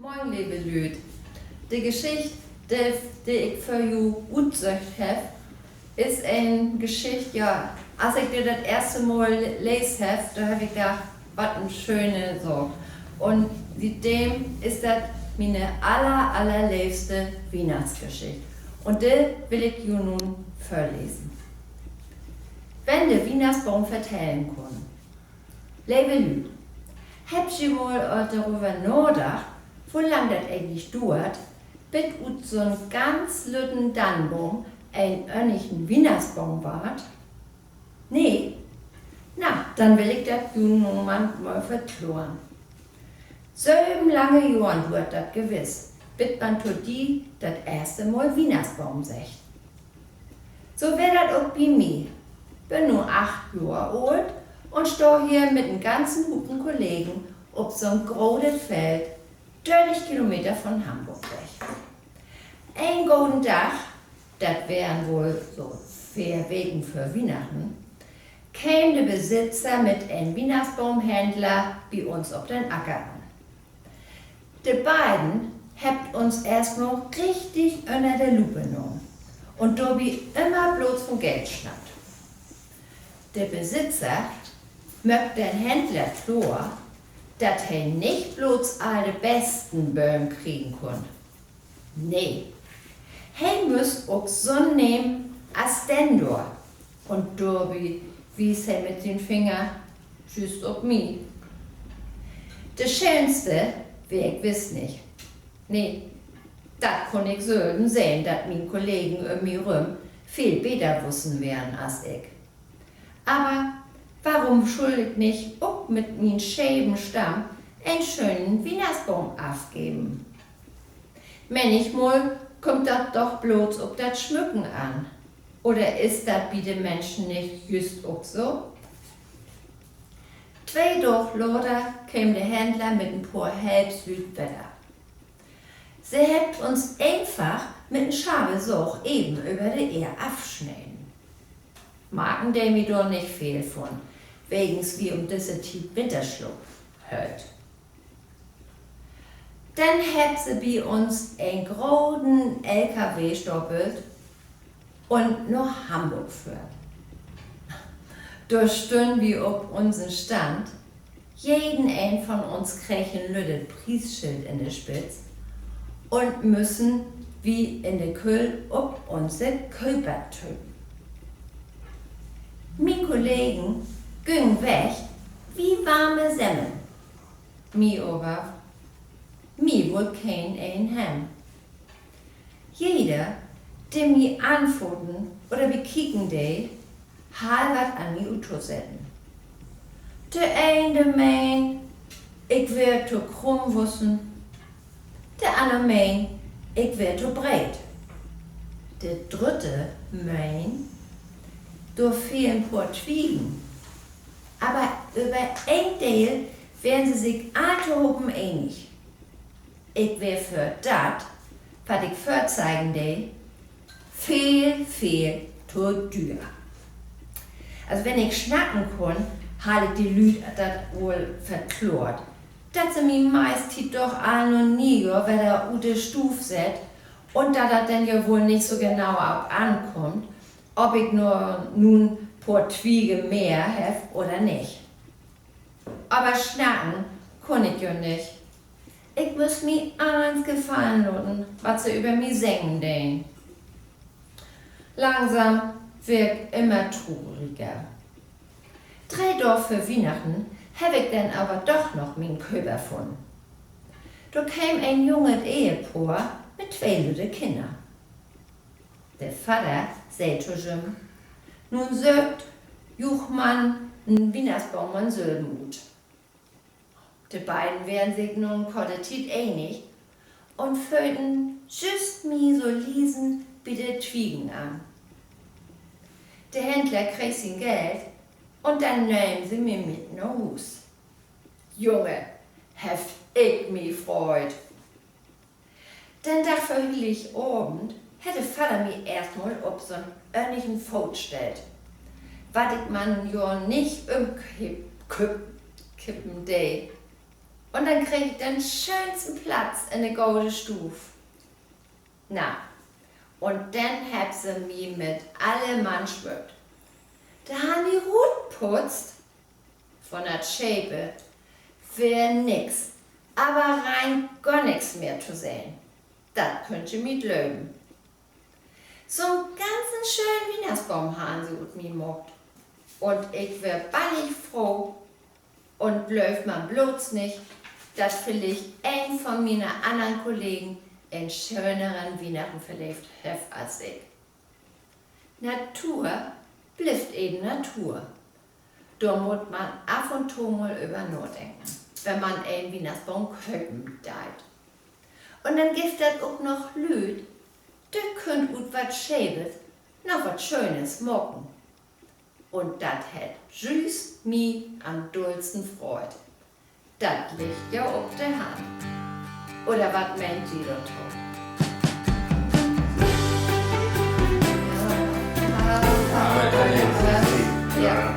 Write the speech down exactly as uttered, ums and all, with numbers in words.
Moin, leve Lüüd. De Geschicht, de, de ik för ju utsöcht heff, is en Geschicht, ja, as ik de dat eerste Mal leest heff, dor heff ik dacht, wat en schöne Saak. Un sietdem is dat miene aller-, allerleevste Wiehnachtsgeschicht. Un de will ik ju nu vörlesen. Wenn de Wiehnachtsboom vertellen kunn. Leve Lüüd, hebbt ji mal doröver nadacht, wo lang dat egentlich duert, bit ut so'n ganz lütten Dannboom en örnlichen Wiehnachtsboom warrt? Nee? Na, denn will ik dat ju nu man mal verkloren. Söven lange Johren duert dat gewiss, bit man to di dat eerste Mal Wiehnachtsboom seggt. So weer dat ok bi mi. Bün nu acht Johr oolt un stah hier mit en ganzen Hupen Kollegen op so'n grotet Feld, dörtig Kilometer von Hamborg weg. En goden Dag, dat weren woll so veer Weken vör Wiehnachten, keem de Besitzer mit en Wiehnachtsboomhändler bi uns op den Acker an. De beiden hebbt uns eerstmal richtig ünner de Lupe nahmen un dorbi ümmer blots von Geld snackt. De Besitzer möök den Händler kloor, dat he nich blots all de besten Bööm kriegen kunn. Nee, he müss ok so'n nehmen as den dor. Un dorbi wies he mit sien Finger jüst op mi. De schöönste weer ik wiss nich. Nee, dat kunn ik sülven sehn, dat mien Kollegen üm mi rüm veel beter wussen weren as ik. Aver worüm schull ik nich ok mit mien scheven Stamm en schönen Wiehnachtsboom afgeven? Männichmal kummt dat doch blots op dat Smücken an. Oder is dat bi de Minschen nich jüst ok so? Twee Daag later keem de Händler mit en poor Helpslüüd wedder. Se hebbt uns eenfach mit en scharpe Saag even över de Eer afsneden. Marken dee mi dor nich veel vun, wegens wi üm disse Tiet Winterslaap höllt. Denn hebbt se bi uns en groten L K W stapelt un na Hamborg föhrt. Dor stünn wi op unsen Stand. Jeden een von uns kreeg en lüttet Priesschild in de Spitz un müssen wi in de Küll op unse Köper töven. Mien Kollegen güngen weg wie warme Semmeln. Mi aver, mi wull keen een hebben. Jeder, de mi anfaten oder bekieken dee, harr wat an mi uttosetten. De een, de meen, ik weer to krumm wussen. De anner meen, ik weer to breet. De drütte meen, dor fehlen poor Twiegen. Aver över een Deel weren se sik alltohopen enig. Ik weer för dat, wat ik vörzeigen dee, veel, veel to düer. Also, wenn ik snacken kunn, harr ik de Lüüd dat woll verkloort, dat se mi meist Tiet doch all na Neejohr wedder ut de Stuuv sett un dat dat denn ja woll nich so genau op ankummt, of ik nu, nu en poor Twiege mehr heff oder nich. Aver snacken kunn ik jo nich. Ik müss mi allens gefallen laten, wat se över mi seggen deen. Langsam weer ik immer truriger. Dree Daag vör Wiehnachten heff ik denn aver doch noch mien Köper funnen. Dor keem en junget Ehepoor mit twee lütte Kinner. De Vadder sä to jüm: Nu söökt jug man en Wiehnachtsboom man sülven ut. De beiden weren sik na en korte Tiet enig un föten jüst mi so liesen bi de Twiegen an. De Händler kreeg sien Geld un denn nehmen se mi mit na Huus. Junge, heff ik mi freut! Den Dag vör Hilligavend hett de Vadder mi eerstmal op so'n örnlichen Foot stellt, wat ik man jo nich ümkipp-, kipp-, kippen dee. Un denn kreeg ik den schöönsten Platz in de gode Stuuv. Na, un denn hebbt se mi mit alle Mann schmückt. De harrn mi rutputzt. Von dat Scheve weer nix, aver rein gor nix mehr to sehn. Dat köönt ji mi glöven. So'n ganzen schönen Wiehnachtsboom harrn se ut mi maakt. Un ik weer bannig froh un glööv man blots nich, dat villicht een von miene annern Kollegen en schöneren Wiehnachten verleevt hett as ik. Natur blifft even Natur. Dor mutt man af un to mal över nadenken, wenn man en Wiehnachtsboom köpen deit. Un denn gifft dat ok noch Lüüd, de köönt ut wat Scheves noch wat Schönes maken. Un dat hett jüst mi an'n dullsten freut. Dat liggt jo op de Hand. Oder wat meent ji dorto? Ja.